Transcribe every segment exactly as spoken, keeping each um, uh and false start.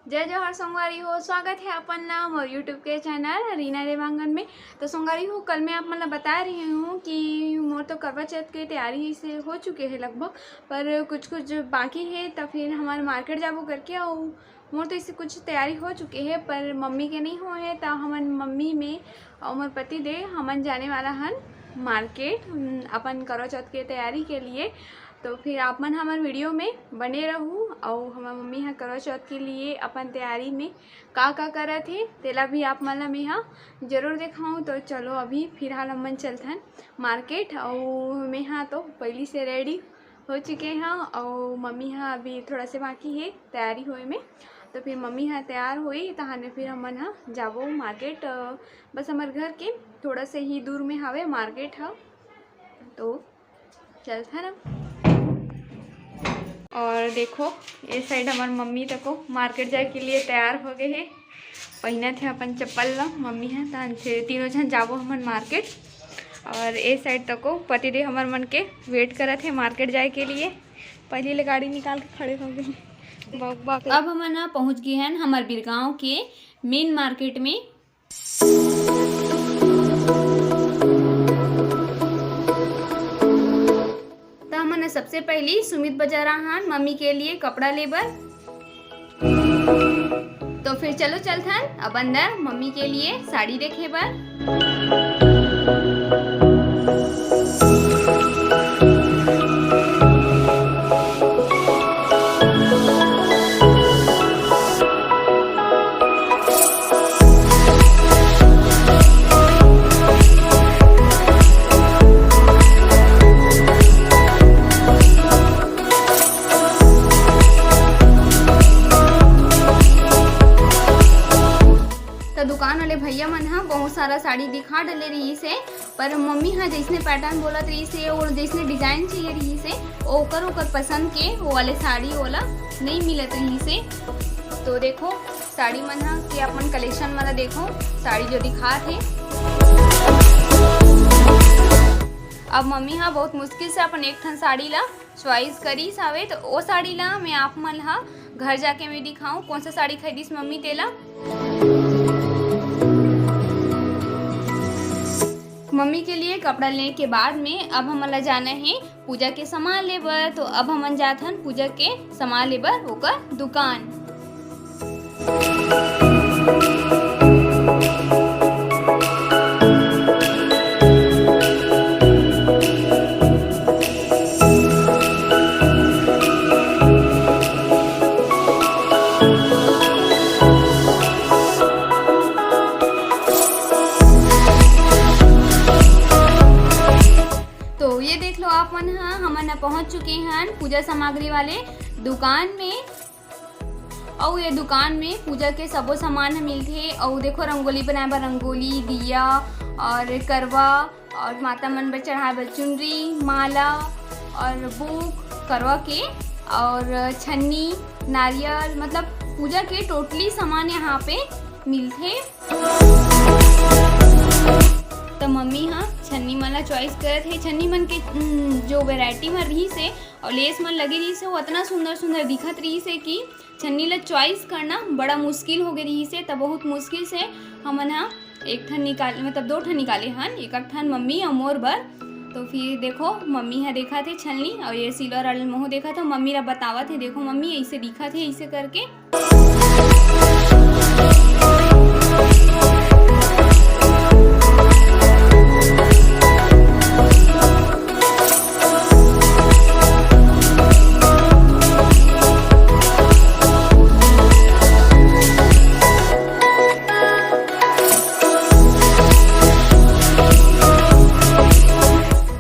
जय जोहार संगवारी हो, स्वागत है अपन ला मोर YouTube के चैनल रीना देवांगन में। तो संगवारी हो, कल मैं आप मन ला बता रही हूँ कि मोर तो करवा चौथ के तैयारी से हो चुके हैं लगभग, पर कुछ कुछ बाकी है। तो फिर हमन मार्केट जाबो करके, और मोर तो इसे कुछ तैयारी हो चुके है, पर मम्मी के नहीं हो है। तो हमन मम्मी में और मोर पति देव हमन जाने वाला हन मार्केट, उम, अपन करवा चौथ के तैयारी के लिए। तो फिर आप मन हमर वीडियो में बने रहू, और हमर मम्मी ह करवा चौथ के लिए अपन तैयारी में का का करत हे, तेला भी आप मन ला मेहा जरूर देखाऊँ। तो चलो, अभी फिलहाल हमन चलथन मार्केट, और मेहा तो पहली से रेडी हो चुके हैं, और मम्मी ह अभी थोड़ा से बाकी है तैयारी होए में। तो फिर मम्मी ह तैयार होई, तहाने फिर हमन ह जाबो मार्केट। अ, बस हमर घर के थोड़ा से ही दूर में हावे मार्केट ह, तो चलथन अब। और देखो, ये साइड हमर मम्मी तको मार्केट जाए के लिए तैयार हो गए हे। पहिनत हे अपन चप्पल ला मम्मी ह, तहन फिर तीनों झन जाबो हमन मार्केट। और ए साइड तको पतिदेव हमर मन के वेट करत हे मार्केट जाए के लिए। पहले ले गाड़ी निकाल के खड़े हो गए। बक बक। अब हमन ह पहुंच गए हन हमर बिरगांव के मेन मार्केट में। त हमन ह सबसे पहली सुमित बाजार आहन मम्मी के लिए कपड़ा ले बर। तो फिर चलो चलथन अब अंदर मम्मी के लिए साड़ी देखे बर। त दुकान वाले भैया मन ह बहुत सारा साड़ी दिखा डले रहिस हे, पर मम्मी ह जैसने पैटर्न बोलत रहिस हे और जैसने डिजाइन चाहिए रहिस हे, ओकर ओकर पसंद के वो वाले साड़ी ओला नहीं मिलत रहिस हे। तो देखो साड़ी मन ह कि अपन कलेक्शन मन ला देखो, साड़ी जो दिखात हे। अब मम्मी ह बहुत मुश्किल से अपन एक ठन साड़ी ला चॉइस करिस हावे, तो ओ साड़ी ला मैं आप मन ला घर जाके मैं दिखाऊं, कौन सा साड़ी खरीदिस मम्मी तेला। मम्मी के लिए कपड़ा लेने के बाद में अब हमन ला जाना है पूजा के सामान ले बर। तो अब हमन जाथन पूजा के सामान ले बर ओकर दुकान। तो ये देख लो आप मन ह, हमन ह पहुंच चुके हन पूजा सामग्री वाले दुकान में। अउ ये दुकान में पूजा के सबो सामान ह मिलथे। अउ देखो रंगोली बनाए बर रंगोली, दिया और करवा और माता मन बर चढ़ाए बर चुनरी, माला और बुक करवा के और छन्नी, नारियल, मतलब पूजा के टोटली सामान यहाँ पे मिलथे। तो मम्मी ह छन्नी मन ला चॉइस करत हे। छन्नी मन के, उम, जो वैरायटी मन रहिस हे और लेस मन लगे रहिस हे, वो अतना सुंदर सुंदर दिखत रहिस हे कि छन्नी ला चॉइस करना बड़ा मुश्किल हो गए रहिस हे। तब बहुत मुश्किल से हमन ह एक ठन निकाल, मतलब दो ठन निकाले हन, एक एक ठन मम्मी और मोर बर। तो फिर देखो मम्मी ह देखत हे छन्नी और ये सिल्वर वाले महू देखत हे, मम्मी ला बतावत हे, देखो मम्मी ऐसे दिखत हे, ऐसे करके।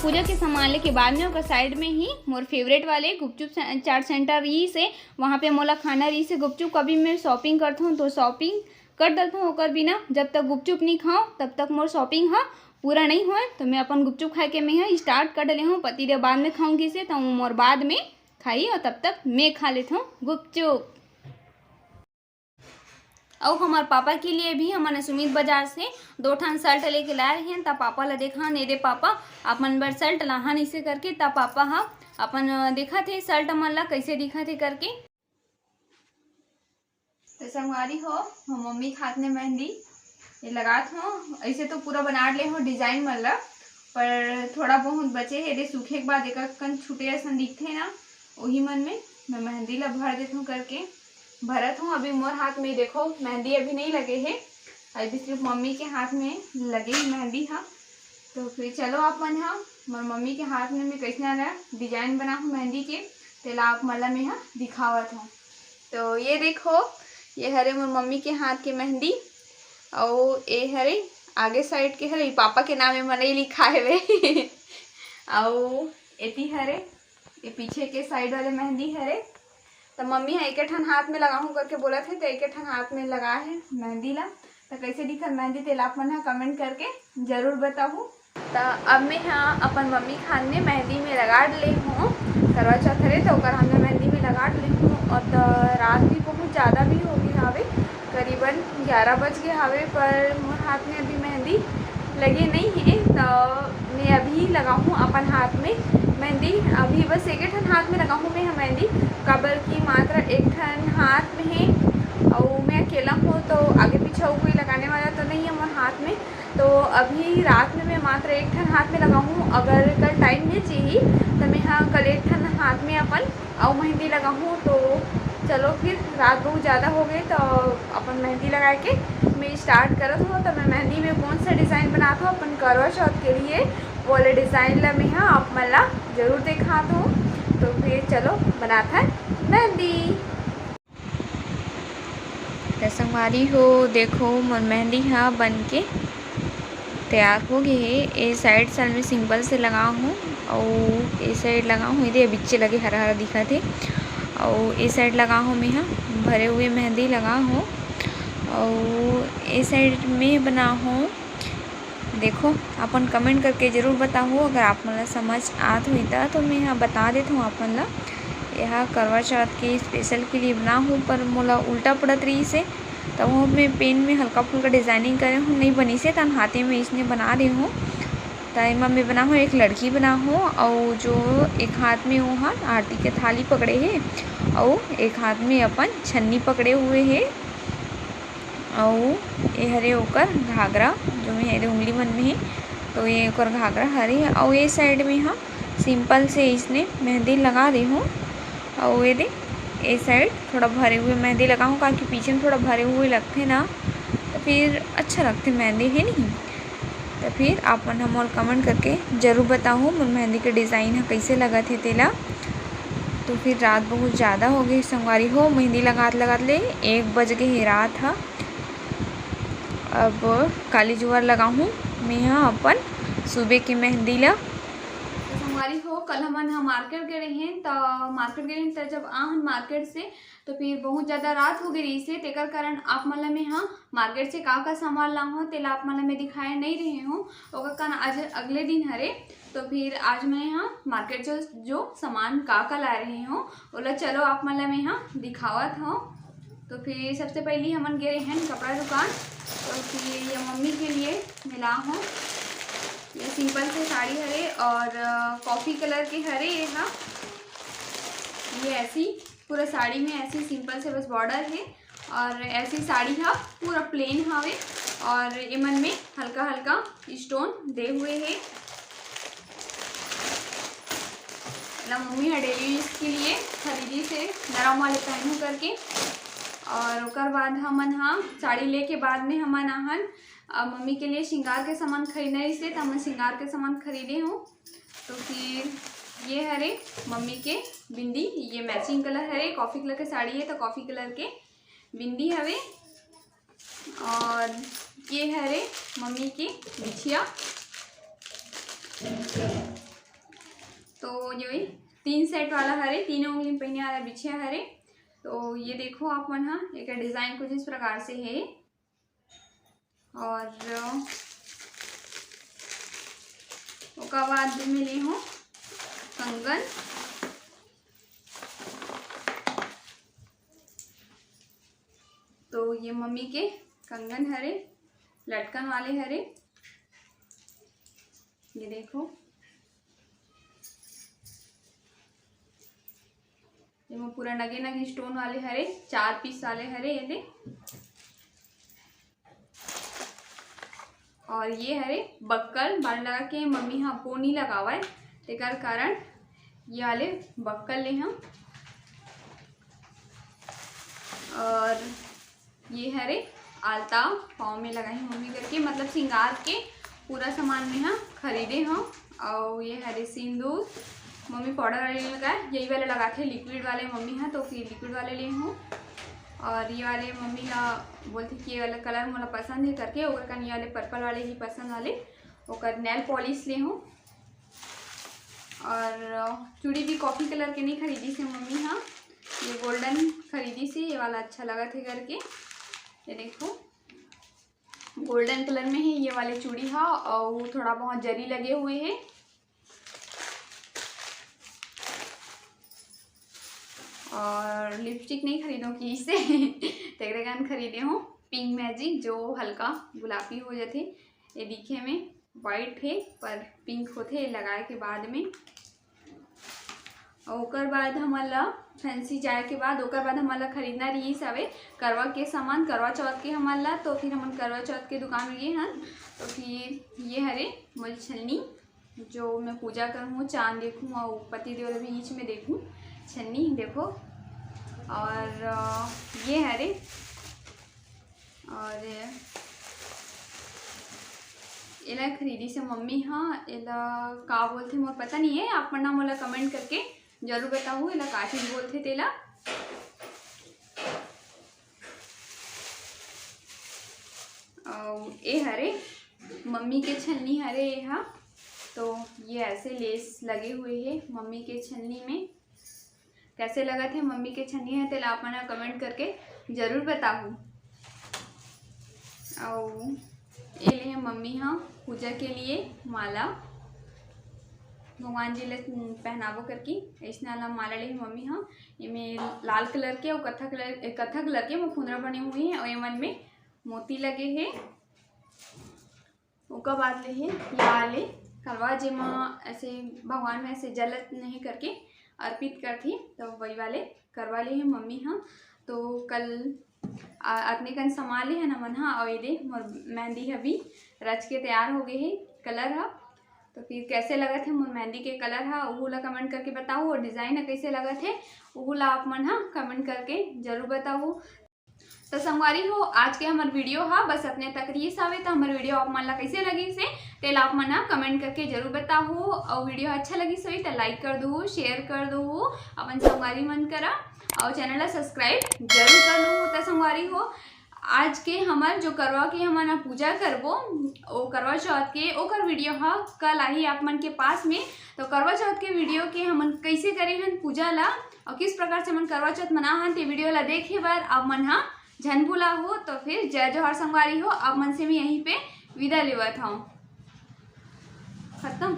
पूजा के सामान लेके बाद में ओकर साइड में ही मोर फेवरेट वाले गुपचुप से-, चाट सेंटर रहिस हे, वहाँ पे मोला खाना रहिस हे गुपचुप। अभी मैं शॉपिंग करथों तो शॉपिंग कर डलथों, ओकर बिना जब तक गुपचुप नहीं खाओ तब तक मोर शॉपिंग ह पूरा नहीं होए। तो मैं अपन गुपचुप खाए के मैं ह स्टार्ट कर डले हूँ, पति देव बाद में खाऊंगी से, तो मोर बाद में खाई और तब तक मैं खा लेथों गुपचुप। अउ हमार पापा के लिए भी हमन सुमित बाजार से दो ठन शर्ट लेके लाए रहेन, त पापा ला देखा, "ने दे पापा, आप मन बर शर्ट लाहन," इसे करके। त पापा ह अपन, अ, देखत हे शर्ट मन ला कैसे दिखत हे करके। त संगवारी हो, हम मम्मी के हाथ में मेहंदी ये लगात हो। ऐसे तो पूरा बना ले हो डिजाइन मन ला, पर थोड़ा बहुत बचे हे, दे सूखे के बाद एक कन छूटे असन दिखथे ना, वही मन में मैं मेहंदी ला भर देत हूँ करके भरत हूँ। अभी मोर हाथ में देखो मेहंदी अभी नहीं लगे हे, अभी सिर्फ मम्मी के हाथ में लगे हे मेहंदी हा। तो फिर चलो आप मन हा मोर मम्मी के हाथ में मैं कैसना ला डिजाइन बना हूँ मेहंदी के, तेला आप मन ला मैं हा दिखावत हूँ। तो ये देखो, ये हरे मोर मम्मी के हाथ के मेहंदी, अउ ए हरे आगे साइड के हरे, पापा के नाम ए मनई लिखा हेवे। अउ एती हरे, ये पीछे के साइड वाले मेहंदी हरे। त मम्मी ह एके ठन हाथ में लगाहूं करके बोलत हे, त एके ठन हाथ में लगा हे मेहंदी ला। त कैसे दिखत मेहंदी, तेला आप मन ह कमेंट करके जरूर बताहू। त अब मैं ह अपन मम्मी के हाथ में मेहंदी में लगा डले हूँ। करवा चौथ हरे, त ओकर हाथ में मेहंदी में लगा डले हूँ। और त रात भी बहुत ज़्यादा भी हो गई हावे, करीबन ग्यारह बज गए हावे, पर मोर हाथ में अभी मेहंदी लगे नहीं है। त मैं अभी लगाहूँ अपन हाथ में मेहंदी। अभी बस एक ठन हाथ में लगाहूँ मैं ह मेहंदी, काबर कि मात्र एक ठन हाथ में है और मैं अकेला हूँ, तो आगे पीछे अउ कोई लगाने वाला तो नहीं है मोर हाथ में। तो अभी रात में मैं मात्र एक ठन हाथ में लगाहूँ, अगर कल टाइम मिल जाही तो मैं ह कल एक ठन हाथ में अपन अउ मेहंदी लगाहूँ। तो चलो फिर, रात बहुत ज़्यादा हो गए, तो अपन मेहंदी लगा के मैं स्टार्ट करत हूँ। तो मैं मेहंदी में कौन सा डिज़ाइन बनात हूँ अपन करवा चौथ के लिए, वो वाले डिज़ाइन ला मैं ह आप मन ला जरूर दिखात हूँ। तो फिर चलो बनात हन मेहंदी। त संगवारी हो, देखो मोर मेहंदी ह बन के तैयार हो गए हे। ए साइड सल में सिंपल से लगा हूँ, अउ ए साइड लगा हूँ, एदे बिच्चे लगे हरा हरा दिखत हे। अउ ए साइड लगा हूँ मैं ह भरे हुए मेहंदी लगा हूँ, अउ ए साइड में बना हूँ। देखो, अपन कमेंट करके जरूर बताहू, अगर आप मन ला समझ आत होही त। तो मैं ह बता देत हूँ आप मन ला, यह करवा चौथ के स्पेशल के लिए बना हूँ, पर मोला उल्टा पड़त रहिस हे, तब वो मैं पेन में हल्का फुल्का डिजाइनिंग करे हूँ, नहीं बनिस हे, तन हाथे में इसने बना दे हूँ। त एमा मैं बना हूँ, एक लड़की बना हूँ, अउ जो एक हाथ में वो ह आरती के थाली पकड़े हे, अउ एक हाथ में अपन छन्नी पकड़े हुए हे। अउ ए हरे ओकर घाघरा, जो में एदे उंगली मन में हे, तो ये ओकर घाघरा हरे। अउ ए साइड में ह सिंपल से इसने मेहंदी लगा दे हूँ। अउ एदे ए साइड थोड़ा भरे हुए मेहंदी लगा हूँ, काकि पीछे में थोड़ा भरे हुए लगथे ना, तो फिर अच्छा लगथे मेहंदी, हे नहीं? तो फिर आप मन ह मोला कमेंट करके जरूर बताहू, मोर मेहंदी के डिजाइन ह कैसे लगत हे तेला। तो फिर रात बहुत ज़्यादा हो गई संगवारी हो, मेहंदी लगात लगात ले एक बज गए हे रात ह। अब काली जुवर लगाहूँ मैं ह अपन सुबह के मेहंदी ला। तो संगवारी हो, कल हमन ह मार्केट गए रहेन, त मार्केट गए रहेन, त जब आहन मार्केट से, तो फिर बहुत ज़्यादा रात हो गई रहिस हे, तेकर कारण आप मन ला मैं ह मार्केट से का का सामान लाहूँ, तेला आप मन ला मैं दिखाए नहीं रहे हूँ। ओकर कारण आज अगले दिन हरे, तो फिर आज मैं ह मार्केट जो, जो सामान का का लाए रहे हूँ, ओला चलो आप मन ला मैं ह दिखावत हूँ। तो फिर सबसे पहली हमन गे रहेन कपड़ा दुकान, तो फिर ये मम्मी के लिए मैं ला हूँ, ये सिंपल से साड़ी हरे और, अ, कॉफ़ी कलर के हरे ये ह, ये ऐसी पूरा साड़ी में ऐसी सिंपल से बस बॉर्डर है और ऐसी साड़ी ह पूरा प्लेन हवे और एमन में हल्का हल्का स्टोन दे हुए है। एला मम्मी ह डेली यूज के लिए खरीदी से नरम वाले पहनू करके। और ओकर बाद हमन ह साड़ी लेके बाद में हमन आहन, अ, मम्मी के लिए श्रृंगार के सामान खरीदना रहिस हे, त हमन श्रृंगार के सामान खरीदे हूँ। तो फिर ये हरे मम्मी के बिंदी, ये मैचिंग कलर हरे, कॉफ़ी कलर के साड़ी है तो कॉफ़ी कलर के बिंदी हवे। और ये हरे मम्मी के बिछिया, तो ये तीन सेट वाला हरे, तीनों उंगली में पहने वाला बिछिया हरे। तो ये देखो आप मन ह, एक डिजाइन कुछ इस प्रकार से है। और ओकर बाद में ले हूँ कंगन। तो ये मम्मी के कंगन हरे, लटकन वाले हरे, ये देखो। एमा पूरा नगे नगे stone वाले हरे, चार piece वाले हरे ये दे। और ये हरे बक्कल, बाल लगा के मम्मी ह पो नी लगावय, तेकर कारण ये वाले बक्कल ले हंव। और ये हरे आलता, पाँव में लगाही मम्मी करके, मतलब सिंगार के पूरा सामान में ह खरीदे हंव। और ये हरे सिंदूर, मम्मी powder वाले लगाए, यही वाले लगाथे, liquid वाले मम्मी ह, तो फिर liquid वाले ले हूँ। और ये वाले मम्मी ला बोलथे कि ये वाला colour मोला पसंद है करके, ओकर कन ये वाले purple वाले ही पसंद वाले, ओकर nail polish ले हूँ। और चूड़ी भी coffee colour के नहीं खरीदी से मम्मी ह, ये golden खरीदी से, ये वाला अच्छा लगत है करके। ये देखो, golden colour में है ये वाले चूड़ी ह, और थोड़ा बहुत जरी लगे हुए है। और lipstick नहीं खरीदो कि इसे तेरे कान खरीदे हूँ Pink Magic, जो हल्का गुलाबी हो जाथे। ये दिखे में white है, पर pink होथे लगाए के बाद में। और ओकर बाद हमन ला fancy जाए के बाद, ओकर बाद हमन ला खरीदना रहिस हवे करवा के सामान, करवा चौथ के हमन ला। तो फिर हमन करवा चौथ के दुकान में गे हन। तो फिर ये हरे मोर छन्नी, जो मैं पूजा करहूँ, चांद देखूँ और पति देव ला भी बीच में देखूँ। छन्नी देखो, और अ, ये हरे, और एला खरीदी से मम्मी हाँ। एला का बोलथे मोर पता नहीं है, आप मन ना मोला comment करके जरूर बताहू एला का चीज बोलथे तेला। अउ ए हरे मम्मी के छन्नी हरे एहा, तो ये ऐसे lace लगे हुए है मम्मी के छन्नी में। कैसे लगत है मम्मी के छन्नी है, तेला आप मन comment करके जरूर बताहू। अउ ए ले मम्मी हा पूजा के लिए माला, भगवान जी ला पहनाबो करके। ऐसना ला माला ले मम्मी हा, एमे लाल colour के अउ कत्था colour, कत्था colour के मुखुंदरा बने हुए हैं अउ एमन में मोती लगे हैं। ओकर बाद ले हे या ले करवा, जेमा ऐसे भगवान में ऐसे जल नहीं करके अर्पित करथे, तो वही वाले करवा ले हे मम्मी हा। तो कल आ, अतने कन समा ले हन हमन हा। अउ एदे मोर मेहंदी ह भी रच के तैयार हो गए हे colour हा। तो फिर कैसे लगत है मोर मेहंदी के colour हा, उहू ला comment करके बताओ, और design ह कैसे लगत है, उहू ला आप मन हा comment करके जरूर बताओ। तो संगवारी हो, आज के हमर video हा बस अतने तक रहिस हवे। तो हमर video आप मन ला कैसे लगिस हे, तेला आप मन हा comment करके जरूर बताहू। और video अच्छा लगिस होही तो like कर दू, share कर दू अपन संगवारी मन करा, और channel ला subscribe जरूर कर लू। तो संगवारी हो, आज के हमर जो करवा के हमन ह पूजा करबो, ओ करवा चौथ के, ओकर video ह कल आही आप मन के पास में। तो करवा चौथ के video के हमन कैसे करे हन पूजा ला और किस प्रकार से हमन करवा चौथ मना हन, ते video ला देखे बर आप मन ह झन भुलाहू। तो फिर जय जोहार संगवारी हो, आप मन से मैं यहीं पे विदा लेवत हूँ। खत्म।